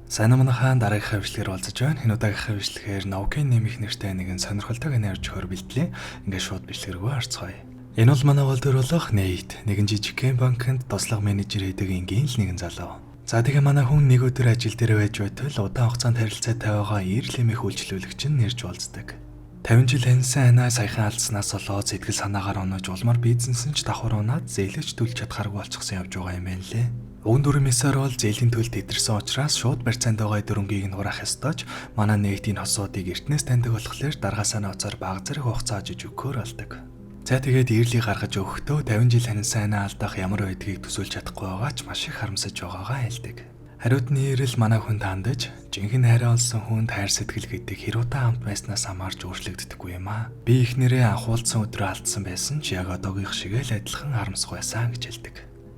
Сайн уу, манайхаан, дараагийнхаа бичлэгээр уулзаж байна. Энэ удаагийнхаа бичлэгээр Новкин нэмэх нэртэй нэгэн сонирхолтой кино ярьж өгөхөөр бэлтлээ. Ингээд шууд бичлэг рүү орцгоё. Энэ бол манай гол дүр болох Нейт, нэгэн жижигхэн банкнд туслах менежер хийдэг энгийн л нэгэн залуу. За, тэгээ манай хүн нэг өдөр ажил дээр байж байтал удаан хугацаанд харилцаатай байгаа Эрл хэмээх үйлчлүүлэгч нь нэрж уулздаг. 50 жил таньсан анаа саяхан алдснаас болоод сэтгэл санаагаар унаж, улмаар бизнес нь ч давхар унаад, зээлэж төлж чадхааргүй болчихсон явж байгаа юм байна лээ. Уг дүрмийн ёсоор бол зээлийн төлөлт идэрсэн учраас шууд барьцаанд байгаа эд хөрөнгийг нь хураах ёстой ч манай Нейтийн хосуудыг эртнээс таньдаг болохоор даргаасаа ноцоор бага зэрэг хугацаа ажиж өгөхөөр болдог. За, тэгээд Эрлийг гаргаж өгөхдөө 50 жил таньсан анаа алдах ямар байдгийг төсөөлж чадахгүй байгаа ч маш их харамсаж байгаагаа хэлдэг. Хариуд нь Эрл манай хүнд хандаж, жинхэнэ хайраа олсон хүнд хайр сэтгэл гэдэг хэр удаан хамт байснаас хамаарч өөрчлөгддөггүй юм аа. Би эхнэрээ анх уулзсан өдрөө алдсан байсан ч яг одоогийнх шиг л адилхан харамсах байсан гэж хэлдэг.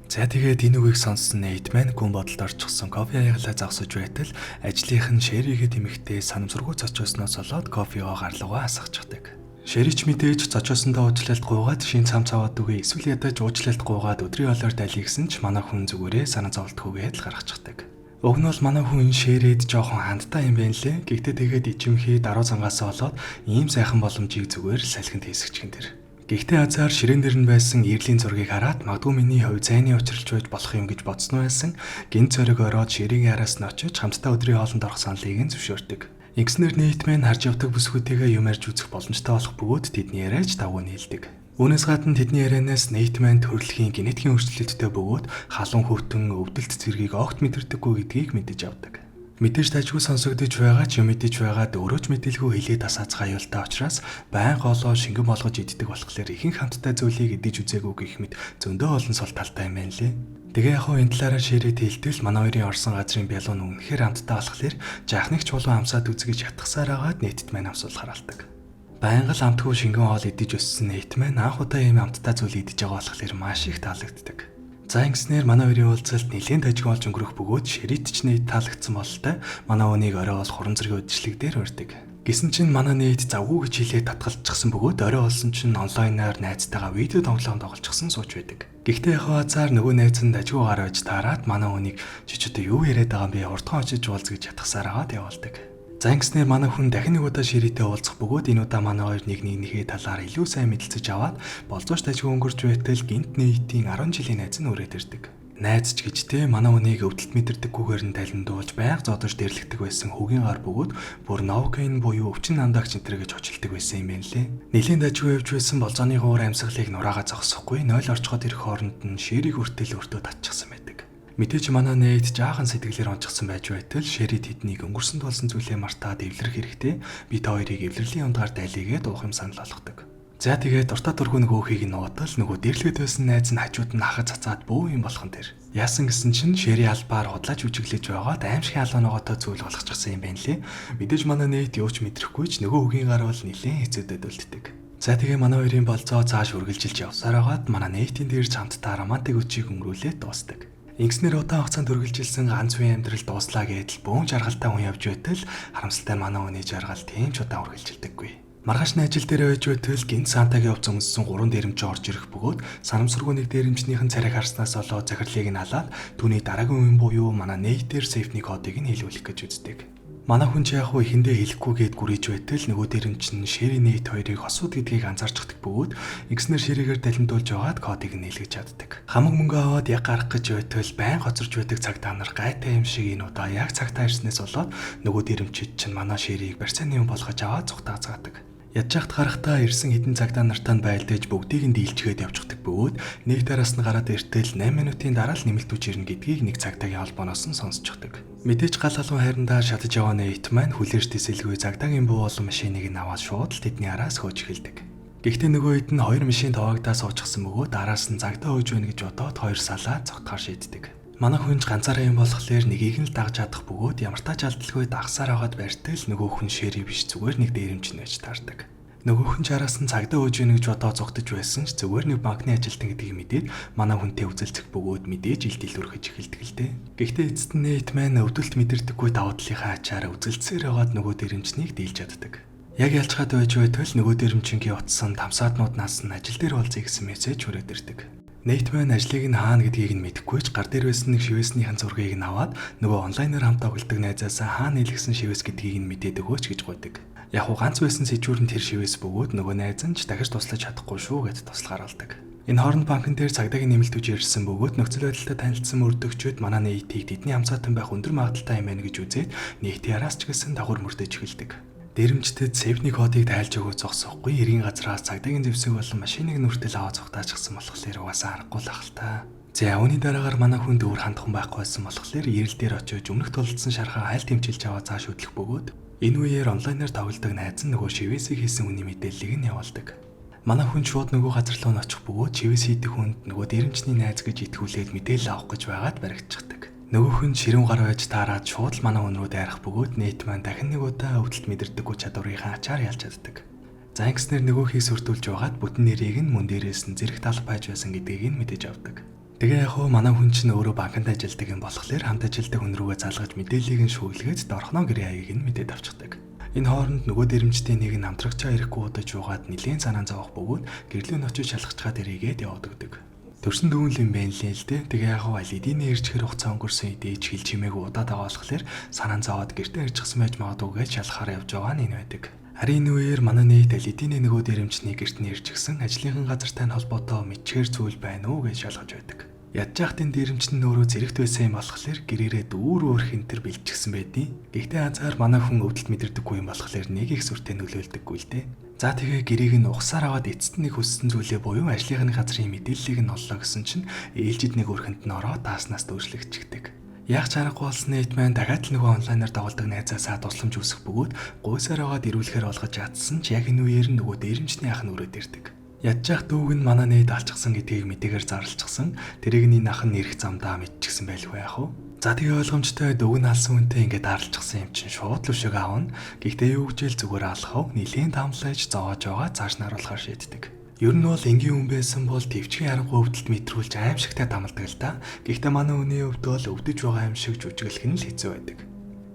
За, тэгээд энэ үгийг сонссон Нейт маань гүн бодолд орчихсон, кофе аяглаа зогсож байтал ажлынх нь Шеригээ тэмэгтэй санамсаргүй цочоосноос болоод кофегоо гарлуугаа асгачихдаг. Шерич мэдээж зочоосондоо уучлалт гуйгаад шин цам цаваад үгүй, эсвэл ядаж уучлалт гуйгаад өдрийн хоолоор дайлъя гэсэн ч манай хүн зүгээрээ санаа зовлтгүйгээд л гаргачихдаг. Уг нь бол манай хүн энэ шерэд жоохон хандтай юм байна лээ. Гэхдээ тэгээд ичимхий даруй зангаасаа болоод ийм сайхан боломжийг зүгээр л салхинд хийсгэж тэр. Гэхдээ азар ширээн дээр нь байсан Эрлийн зургийг хараад магадгүй миний хувь зайны учралж байж болох юм гэж бодсон байсан. Гинт цориг ороод ширээний араас нь очиж хамтдаа өдрийн хоолнд орох саналыг нь зөвшөөрдөг. Ингэснээр Нейт маань харж явдаг бүсгүйтэйгээ юм ярьж үзэх боломжтой болох бөгөөд тэдний яриач давгүй нийлдэг. Үүнээс гадна тэдний ярианаас Нейт маань төрөлхийн генетикийн өөрчлөлттэй бөгөөд халуун хөвтөн өвдөлт зэргийг огт мэдэрдэггүй гэдгийг мэдэж авдаг. Мэдээж дажгүй сонсогдож байгаа ч юм мэдэж байгаад өөрөө ч мэдээлгүй хилээ тасаацгаа аюултай учраас байн голоо шингэн болгож иддэг болохоор ихэнх хамттай зүйлийг идэж үзээгүй гэх мэт зөндөө олон сул талтай юм байна лээ. Тэгээ яг хуу энэ талаараа ширээд хэлтэл манай хоёрын орсон газрын бялуу нь үнэхээр амттай болохоор жаахныг ч чулуу амсаад үзгэж ятгсаар агаад Нейтэд маань амсуулахар алдаг. Байнга л амтгүй шингэн хоол идэж өссөн Нейт маань анх удаа ийм амттай зүйл идэж байгаа болохоор маш их таалагддаг. За, ингэснээр манай хоёрын уулзалт нэлээд тажиг болж өнгөрөх бөгөөд Шерит ч Нейт таалагдсан бололтой манай хүнийг орой бол хурам зэргийн үдшилэг дээр урьдаг. Гэсэн чинь манай Нейт завгүй гэж хэлээд татгалцчихсан бөгөөд орой болсон чинь онлайнаар найзтайгаа видео тоглоом тоглолцсон сууж байдаг. Гэхдээ яг хазаар нөгөө найз нь дажгүй гар байж таарад манай хүнийг чи ч одоо юу яриад байгаа юм бэ, хурдхан очиж уулз гэж ятгсаар агаад явуулдаг. За, ингэснээр манай хүн дахин нэг удаа Шеритэй уулзах бөгөөд энэ удаа манай хоёр нэг нэгнийхээ талаар илүү сайн мэдэлцэж аваад болзооч дажгүй өнгөрч байтал гинт Нейтийн 10 жилийн найз нь үрээд ирдэг. Найз ч гэж те, манай хүнийг өвдөлт мэдэрдэггүйгээр нь талиндуулж байнга зодож дэрлэгдэг байсан хөгийн гар бөгөөд бүр новкин буюу өвчин намдаагч энэ гэж очилдог байсан юм байна лээ. Нэлийн дажгүй явж байсан болзооны уур амьсгалыг нураага зогсохгүй 0 орчход ирэх хооронд нь Шерийг хүртэл өртөө татчихсан байдаг. Мэдээж манай Нейт жаахан сэтгэлээр онцгсон байж байтал Шери тэднийг өнгөрсөн тулсан зүйлээ мартаад эвлэрэх хэрэгтэй. Би та хоёрыг эвлэрлийн ундгаар дайлыгээд уух юм санал болгодог. За, тэгээд дуртай дургүй нөгөөхийг нь нуутал нөгөө дэрлэгэд байсан найз нь хажууд нь хахад цацаад бөө юм болох нь тэр. Яасан гэсэн чинь Шери албаар худлаач үжиглэж байгаад аимшигын халуун ногоотой зүйл болгочихсон юм байна лээ. Мэдээж манай Нейт юу ч мэдрэхгүй ч нөгөө хөгийн гар бол нэлээд хэцүүдэд үлддэг. За, тэгээ манай хоёрын болзоо цааш үргэлжилж явсаар байгаад манай Нейтийн дээр хамтдаа романтик үчиг өнгөрүүлээд дуустдаг. Ингэснээр удаан хугацаанд үргэлжилсэн ганц үеийн амьдрал дууслаа гэдэл бөөн жаргалтай хүн явж байтал харамсалтай манай хүний жаргал тийм ч удаан үргэлжилдэггүй. Маргааш нь ажил дээр байж байтал гинт Сантагийн хувцас өмссөн гурван дээрэмч орж ирэх бөгөөд санамсаргүй нэг дээрэмчнийхэн царайг харснаас болоод захирлыг нь алаад түүний дараагийн үн буюу манай Нейтер сейфний кодыг нь хэлүүлэх гэж үздэг. Манай хүн ч яг хуу эхэндээ хэлэхгүй гээд гүрийж байтал нөгөө дээрэмч нь Шери Нейт хоёрыг хосууд гэдгийг анзаарчихдаг бөгөөд ингэснээр Шеригээр далимдуулж байгаад кодыг нь нийлгэж чаддаг. Хамаг мөнгө аваад яг гарах гэж байтал байн хоцорж байдаг цагтаа нар гайтай юм шиг энэ удаа яг цагтаа ирснээс болоод нөгөө дээрэмчид чинь манай Шерийг барьцааны юм болгож аваад цугтаацгаадаг. Ядж яхад гарахтаа ирсэн хэдэн цагтаа нартай нь байлдаж бүгдийг нь дийлчгээд явчихдаг бөгөөд нэг тараас нь гараад иртэл 8 минутын дараа л нэмэлт хүч ирнэ гэдгийг нэг цагтаагийн холбооноос нь сонсчихдаг. Мэдээж гал халуун хайрандаа шатаж яваа Нейт маань хүлээрч тэсэлгүй цагдаагийн буу болон машиныг нь аваад шууд л тэдний араас хөөж эхэлдэг. Гэхдээ нөгөө хэд нь хоёр машин тоогдоо суучихсан бөгөөд араас нь цагдаа хөөж байна гэж бодоод хоёр салаа цогтохоор шийддэг. Манай хүн ч ганцаараа юм болохоор нэгийг нь л дагж чадах бөгөөд ямар тач алдалгүй дагсаар аваад барьтал нөгөө хүн Шери биш, зүгээр нэг дээрэмч нь байж таардаг. Нөгөөх нь чараас нь цагдаа хөөж ийнэ гэж бодоо зугтаж байсан ч зүгээр нэг банкны ажилтан гэдгийг мэдээд манай хүнтэй үзэлцэх бөгөөд мэдээж ил дэлгүрхэж эхэлдэг л дээ. Гэхдээ эцэст нь Нейт маань өвдөлт мэдэрдэггүй давуу талынхаа ачаараа үзэлцээр байгаад нөгөө дээрэмчнийг дийлж чаддаг. Яг ялчгаад байж байтал нөгөө дээрэмчингийн утсан тамсааднууднаас нь ажил дээр уулзъя гэсэн мессеж хүрээд ирдэг. Нейт маань ажлыг нь хаана гэдгийг нь мэдэхгүй ч гар дээр байсан нэг шивээснийхэн зургийг нь аваад нөгөө онлайнаар хамт тоглодог найзаасаа хаана нийлгсэн шивээс гэдгийг нь мэдээд өгөөч гэж гуйдаг. Яг уу ганц байсан сэжүүр нь тэр шивээс бөгөөд нөгөө найз нь ч дахиж туслаж чадахгүй шүү гэд туслахаар алдаг. Энэ хооронд банкн дээр цагдаагийн нэмэлт үж ирсэн бөгөөд нөхцөл байдалтай танилцсан мөрдөгчүүд манай Нейтийг тэдний хамсаатан байх өндөр магадлалтай юм байна гэж үзээд Нейтийн араас ч гэсэн давхар мөрдөж эхэлдэг. Дэрэмжтэд сейфний кодыг тайлж өгөө зогсохгүй эргийн газраас цагдаагийн зэвсэг болон машиныг нүртэл аваа цухтаачихсан болохоор угаасаа аргагүй л ах л та. За үүний дараагаар манай хүнд өөр хандах хүн байхгүй байсан болохоор эрэл дээр очиж өмнөх тулалдсан шархаа айл тэмчилж аваа зааш хөдлөх бөгөөд энэ үеэр онлайнаар тоглодог найз нь нөгөө шивээсийг хийсэн хүний мэдээллийг нь явуулдаг. Манай хүн шууд нөгөө газар руу н очих бөгөөд шивээс хийдэг хүнд нөгөө дэрэмжний найз гэж итгүүлээд мэдээлэл авах гэж байгаад баригдчихдаг. Нөгөөх нь ширүүн гар байж таарад шууд л манай хүн рүү дайрах бөгөөд Нейт маань дахин нэг удаа өвдөлт мэдэрдэггүй чадварынхаа ачаар ялж чаддаг. За ингэснээр нөгөөхийг сүрдүүлж байгаад бүтэн нэрийг нь мөн дээрээс нь зэрэг талх байж байсан гэдгийг нь мэдэж авдаг. Тэгээ яг хуу манай хүн чинь өөрөө банкнд ажилладаг юм болохоор хамт ажилладаг хүн рүүгээ залгаж мэдээллийг нь шүүглгээд дорхноо гэрээ хаягийг нь мэдээд авчихдаг. Энэ хооронд нөгөө дэрэмжтийн нэг нь хамтрагчаа ирэхгүй удаж угаад нэлээн санаан зовох бөгөөд гэрлөө очиж шалгачгаад эрийгээд яваад өгдөг. Төрсөн дүүн л юм байна лээ л дээ. Тэгээ яг хуу алидины ирчхэр хугацаа өнгөрсөн идэж хэл чимээгүй удаад байгаа болохоор санаан зовоод гэртээ ирчихсэн байж магадгүй гэж шалгахаар явж байгаа нь энэ байдаг. Харин энэ үеэр манай нийт алидины нөгөө дэрэмжний гэрт нь ирчихсэн ажлынхан газартай нь холбоотой мэдчгээр зүйл байна уу гэж шалгаж байдаг. Ядж яхад энэ дэрэмч нь өөрөө зэрэгт байсан юм болохоор гэрээрээ дүүр өөр хинтэр бэлтжчихсэн байдیں۔ Гэхдээ азар манай хүн өвдөлт мэдэрдэггүй юм болохоор нэг их сүртэй нөлөөлдөггүй л дээ. За тэгээ гэрээг нь ухсаар аваад эцэст нэг хүссэн зүйлээ буюу ажлынхны газрын мэдээллийг нь оллоо гэсэн чинь ээлжид нэг өрхөнд нь ороод тааснаас дүүжлэгчдэг. Яг ч аргагүй болсон Нейт маань дахиад л нөгөө онлайнаар тоглодог найзаасаа тусламж үүсэх бөгөөд гуйсаар аваад ирүүлэхээр олгож чадсан ч яг энэ үеэр нь нөгөө дээрэмчний ах нь өрөөд ирдэг. Ядж яах дүүг нь манай Нейт алчсан гэдгийг мэдээгээр зарлчихсан. Тэрийг нь энэ ах нь ирэх замдаа мэдчихсэн байлгүй яах вэ? За тэгээ ойлгомжтой дүүг нь алсан үнтэй ингээд арлчихсан юм чинь шууд л өшөөг авна. Гэхдээ юу гэж л зүгээр алах вэ? Нилийн тамлаж зоож байгаа цааш наруулахар шийддэг. Ер нь бол энгийн хүн байсан бол төвчгийн аргагүй өвдөлт мэдрүүлж аимшигтай тамалдаг л да. Гэхдээ манай хүний хувьд бол өвдөж байгаа юм шиг жүжиглэх нь л хэцүү байдаг.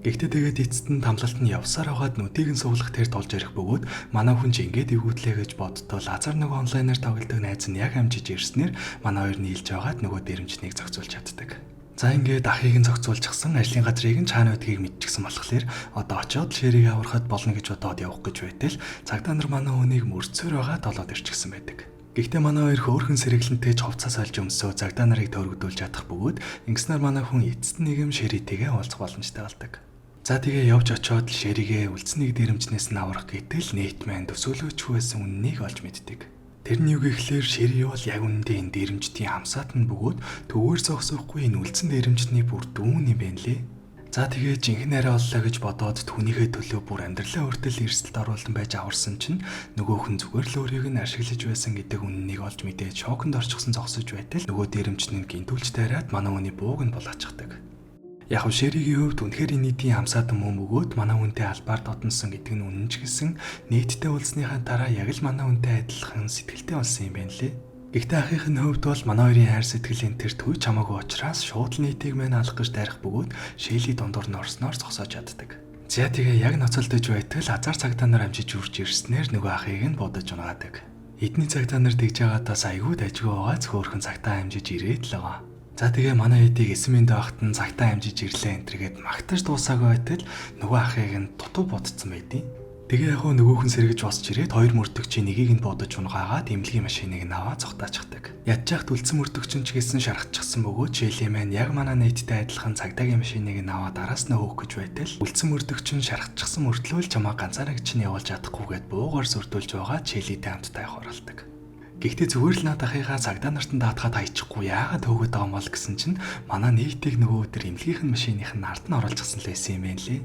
Гэхдээ тэгээд эцэст нь тамлалт нь явсаар байгаад нүдийг нь суулгах тэр тулж ирэх бөгөөд манай хүн ч ингээд эвгүүтлээ гэж боддоо Лазар нөгөө онлайнаар тоглодог найз нь яг амжиж ирснээр манай хоёр нийлж байгаад нөгөө дэрэмжнийг зохицуулж чаддаг. За ингээд ахыг нь зохицуулчихсан ажлын газрыг нь чаана байдгийг мэдчихсэн болохоор одоо очиод шэрийг аврахад болно гэж бодоод явах гэж байтал цагдаа нар манай хүнийг мөрцөөр байгаа толоод ирчихсэн байдаг. Гэхдээ манай хоёр хөөрхөн сэргэлэнтэй ч хувцас олж өмсөө цагдаа нарыг төрөгдүүлж чадах бөгөөд ингэснээр манай хүн эцэст нэг юм шэритэйгээ уулзах боломжтой болдог. За тэгээ явж очиод л шэригээ үлдсэн нэг дэрэмжнээс нь аврах гэтэл Нейт маань төсөөлөөчгүй байсан үннийг олж мэддэг. Тэр нь юу гэхлээр шэри бол яг үнэндээ энэ дэрэмжтийн хамсаат нь бөгөөд төвөөр зогсохгүй энэ үлдсэн дэрэмжтний бүр дүүн юм байна лээ. За тэгээ жинхэнэ арай оллоо гэж бодоод түүнийхээ төлөө бүр амьдралаа хүртэл эрсдэлд оруулан байж аварсан чинь нөгөөх нь зүгээр л өөрийг нь ашиглаж байсан гэдэг үннийг олж мэдээд шоконд орчихсон зогсож байтал нөгөө дэрэмжт нь гинтүүлж тайраад манай хүний бууг нь булаачихдаг. Яг нь Шэригийн хувьд үнэхээр энэ нийтийн хамсаатан мөн бөгөөд манай хүнтэй албаар дотносон гэдэг нь үнэн ч гэсэн нийтдээ уулзсныхаа дараа яг л манай хүнтэй адилхан сэтгэлтэй болсон юм байна лээ. Гэхдээ ахийнх нь хувьд бол манай хоёрын хайр сэтгэл энэ төр төвч хамаагүй учраас шууд л нийтийг мань алах гэж дайрах бөгөөд Шэли дундуур нь орсноор зогсоож чаддаг. За тэгээ яг ноцолдож байтал азар цагдаа нар амжиж үрж ирснээр нөгөө ахыг нь будаж унаадаг. Эдний цагдаа нар тэгж байгаадаас айгүй дайжгүй байгаа зөөхөрхөн цагтаа амжиж ирээд л байгаа. За тэгээ манай эдийг эсмэнд байхад нь цагтаа амжиж ирлээ энтергээд магтаж дуусаагүй байтал нөгөө ахыг нь дутуу будцсан байдیں۔ Тэгээ яг хөө нөгөөх нь сэргэж босч ирээд хоёр мөрдөгчийн нэгийг нь будаж унгаагаад эмнэлгийн машиныг нь аваа цогтаачихдаг. Ядж яхад үлдсэн мөрдөгчин ч гэсэн шархчихсан бөгөөд Шэли маань яг манай нийттэй адилхан цагдаагийн машиныг нь аваад араас нь хөөх гэж байтал үлдсэн мөрдөгчин шархчихсан мөртлөө л чамаа ганцаараа чинь явуулж чадахгүйгээд буугаар сүрдүүлж байгаа Шэлитэй хамтдаа явах оролдог. Гэхдээ зүгээр л наад ахыгаа цагдаа нарт нь даатгаад хайчихгүй яагаад хөөгөөд байгаа юм бол гэсэн чинь манай нийтийг нөгөө өдөр эмнэлгийнх нь машиных нь ард нь оруулчихсан л байсан юм байна лээ.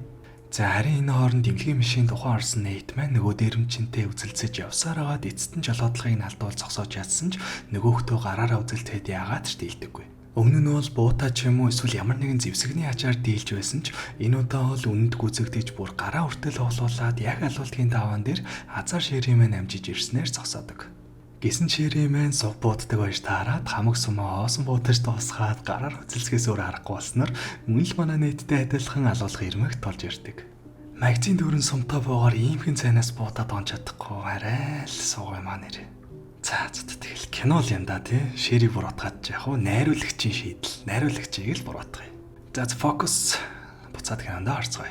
За харин энэ хооронд эмнэлгийн машин тухайн орсон Нейт маань нөгөө дэрэмчинтэй үзэлцэж явсаар байгаад эцэст нь жолоодлогыг нь алдуул зогсоож ядсан ч нөгөөхтөө гараараа үзэлтэд яагаад ч дийлдэггүй. Өмнө нь бол буута ч юм уу эсвэл ямар нэгэн зэвсэгний ачаар дийлж байсан ч энэ удаа бол үнэнд гүйцэгдэж бүр гараа хүртэл хуулуулад яг алуултын даваан дээр азар ширийн маань амжиж ирснээр зогсоодог. Гисэн ширийн маань суг бууддаг байж таарад хамаг сумаа оосон буудаж дуусгаад гараар хөцөлсгээс өөр аргагүй болсноор мөн л манай нийттэй адилхан алуулах ирмэгт толж ирдэг. Магазин дүүрэн сумтай буугаар иймхэн цайнаас буудаад онж чадахгүй арай л сууг юм аа нэр. За за, тэгэл кино л юм да, тий. Шэрийг буруутгаад ч яг уу найруулагчийн шийдэл, найруулагчийг л буруутгая. За, фокус, буцаад кинонд орцгоё.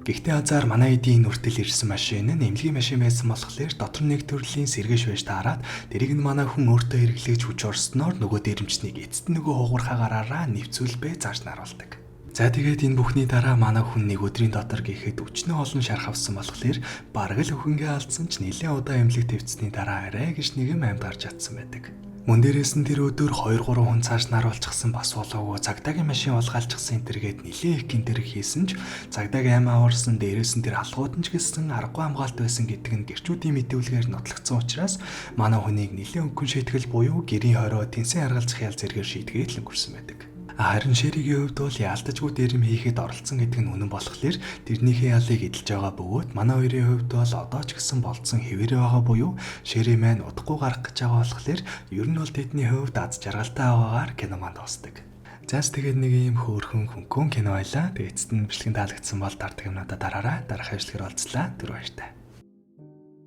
Гэхдээ азар манай эдийн нүртэл ирсэн машин нь эмнэлгийн машин байсан болохоор дотор нэг төрлийн сэргээш байж таарад тэрийг нь манай хүн өөртөө хэрэглэж хүч орсноор нөгөө дээрэмчнийг эцэст нь нөгөө хугархаа гараараа нэвцүүлбэ зааж наруулдаг. За, тэгээд энэ бүхний дараа манай хүн нэг өдрийн дотор гэхэд өчнөө олон шарх авсан болохоор бараг л өхөнгээ алдсан ч нэлээд удаа эмнэлэг твцсэний дараа арай гэж нэгэн амьд гарч чадсан байдаг. Мөн дээрээс нь тэр өдөр 2 3 хүн цааш наруулчихсан, бас болоогүй, цагдаагийн машин улгаалчихсан, энэ тэргээд нилээн их гинтэр хийсэн ч цагдаагийн амиа аварсан, дээрээс нь тэр алгууд нь ч гэсэн аргагүй хамгаалт байсан гэдэг нь гэрчүүдийн мэдүүлгээр нотлогдсон учраас манай хүнийг нилээн өнгөн шийтгэл буюу гэрийн хорой тэнсэн харгалзах ял зэрэгээр шийтгээд л өнгөрсөн байдаг. Харин Шеригийн хувьд бол яалтажгүй дээрэм хийхэд оролцсон гэдэг нь үнэн болохоор тэрнийхээ ялыг эдэлж байгаа бөгөөд манай хоёрын хувьд бол одоо ч гэсэн болцсон хэвээрээ байгаа буюу Шери маань удахгүй гарах гэж байгаа болохоор ер нь бол тэдний хувьд аз жаргалтай байгаагаар кино маань дуусдаг. За, тэгээд нэг ийм хөөрхөн хөнгөн кино байлаа. Тэгээд эцэст нь бичлэгэн таалагдсан бол дардаг юмнуудаа дараарай. Дараах бичлэгээр уулзлаа. Түр баяртай.